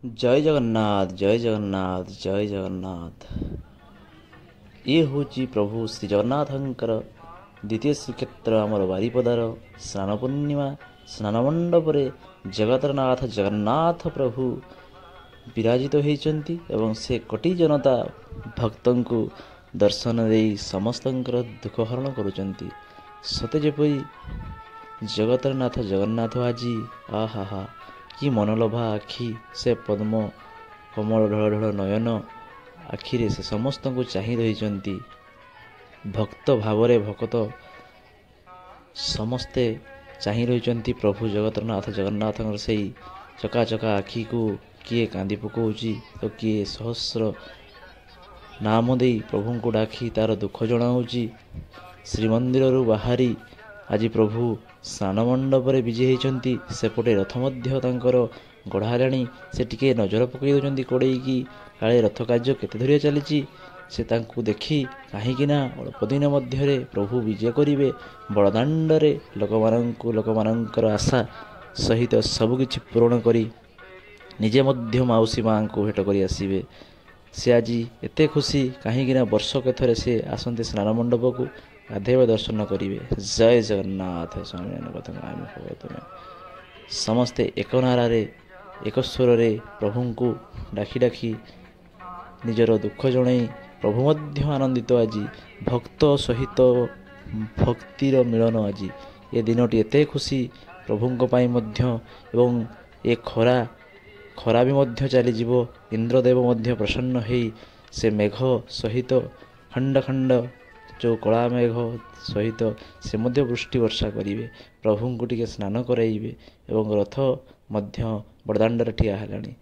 ଜୟ ଜଗନ୍ନାଥ, ଜୟ ଜଗନ୍ନାଥ, ଜୟ ଜଗନ୍ନାଥ। ଇଏ ହେଉଛି ପ୍ରଭୁ ଶ୍ରୀ ଜଗନ୍ନାଥଙ୍କର ଦ୍ୱିତୀୟ ଶ୍ରୀକ୍ଷେତ୍ର ଆମର ବାରିପଦାର ସ୍ନାନ ପୂର୍ଣ୍ଣିମା। ସ୍ନାନ ମଣ୍ଡପରେ ଜଗତର ନାଥ ଜଗନ୍ନାଥ ପ୍ରଭୁ ବିରାଜିତ ହୋଇଛନ୍ତି ଏବଂ ସେ କୋଟି ଜନତା ଭକ୍ତଙ୍କୁ ଦର୍ଶନ ଦେଇ ସମସ୍ତଙ୍କର ଦୁଃଖ ହରଣ କରୁଛନ୍ତି। ସତେ ଯେପରି ଜଗତର ନାଥ ଜଗନ୍ନାଥ ଆଜି, ଆହା ହା, କି ମନଲୋଭା ଆଖି, ସେ ପଦ୍ମ କମଳ ଢଳ ଢଳ ନୟନ ଆଖିରେ ସେ ସମସ୍ତଙ୍କୁ ଚାହିଁ ରହିଛନ୍ତି। ଭକ୍ତ ଭାବରେ ଭକତ ସମସ୍ତେ ଚାହିଁ ରହିଛନ୍ତି ପ୍ରଭୁ ଜଗତର ନାଥ ଜଗନ୍ନାଥଙ୍କର ସେଇ ଚକା ଚକା ଆଖିକୁ। କିଏ କାନ୍ଦି ପକାଉଛି ତ କିଏ ସହସ୍ର ନାମ ଦେଇ ପ୍ରଭୁଙ୍କୁ ଡାକି ତାର ଦୁଃଖ ଜଣାଉଛି। ଶ୍ରୀମନ୍ଦିରରୁ ବାହାରି ଆଜି ପ୍ରଭୁ ସ୍ନାନ ମଣ୍ଡପରେ ବିଜେ ହେଇଛନ୍ତି। ସେପଟେ ରଥ ମଧ୍ୟ ତାଙ୍କର ଗଢ଼ା ହେଲାଣି। ସେ ଟିକେ ନଜର ପକାଇ ଦେଉଛନ୍ତି କଡ଼େଇକି, କାଳେ ରଥ କାର୍ଯ୍ୟ କେତେ ଧରିଆ ଚାଲିଛି ସେ ତାଙ୍କୁ ଦେଖି, କାହିଁକି ନା ଅଳ୍ପ ଦିନ ମଧ୍ୟରେ ପ୍ରଭୁ ବିଜେ କରିବେ ବଡ଼ଦାଣ୍ଡରେ। ଲୋକମାନଙ୍କୁ ଲୋକମାନଙ୍କର ଆଶା ସହିତ ସବୁକିଛି ପୂରଣ କରି ନିଜେ ମଧ୍ୟ ମାଉସୀ ମାଆଙ୍କୁ ଭେଟ କରି ଆସିବେ। ସେ ଆଜି ଏତେ ଖୁସି, କାହିଁକିନା ବର୍ଷକେ ଥରେ ସେ ଆସନ୍ତି ସ୍ନାନ ମଣ୍ଡପକୁ, ଗାଧେଇବା, ଦର୍ଶନ କରିବେ। ଜୟ ଜଗନ୍ନାଥ ସ୍ୱାମୀ। ସମସ୍ତେ ଏକ ନାରାରେ, ଏକ ସ୍ୱରରେ ପ୍ରଭୁଙ୍କୁ ଡାକି ଡାକି ନିଜର ଦୁଃଖ ଜଣାଇ ପ୍ରଭୁ ମଧ୍ୟ ଆନନ୍ଦିତ ଆଜି। ଭକ୍ତ ସହିତ ଭକ୍ତିର ମିଳନ ଆଜି ଏ ଦିନଟି ଏତେ ଖୁସି ପ୍ରଭୁଙ୍କ ପାଇଁ ମଧ୍ୟ। ଏବଂ ଏ ଖରା ଖରା ବି ମଧ୍ୟ ଚାଲିଯିବ। ଇନ୍ଦ୍ରଦେବ ମଧ୍ୟ ପ୍ରସନ୍ନ ହେଇ ସେ ମେଘ ସହିତ, ଖଣ୍ଡ ଖଣ୍ଡ ଯେଉଁ କଳା ମେଘ ସହିତ ସେ ମଧ୍ୟ ବୃଷ୍ଟି ବର୍ଷା କରିବେ, ପ୍ରଭୁଙ୍କୁ ଟିକେ ସ୍ନାନ କରାଇବେ ଏବଂ ରଥ ମଧ୍ୟ ବଡ଼ଦାଣ୍ଡରେ ଠିଆ ହେଲାଣି।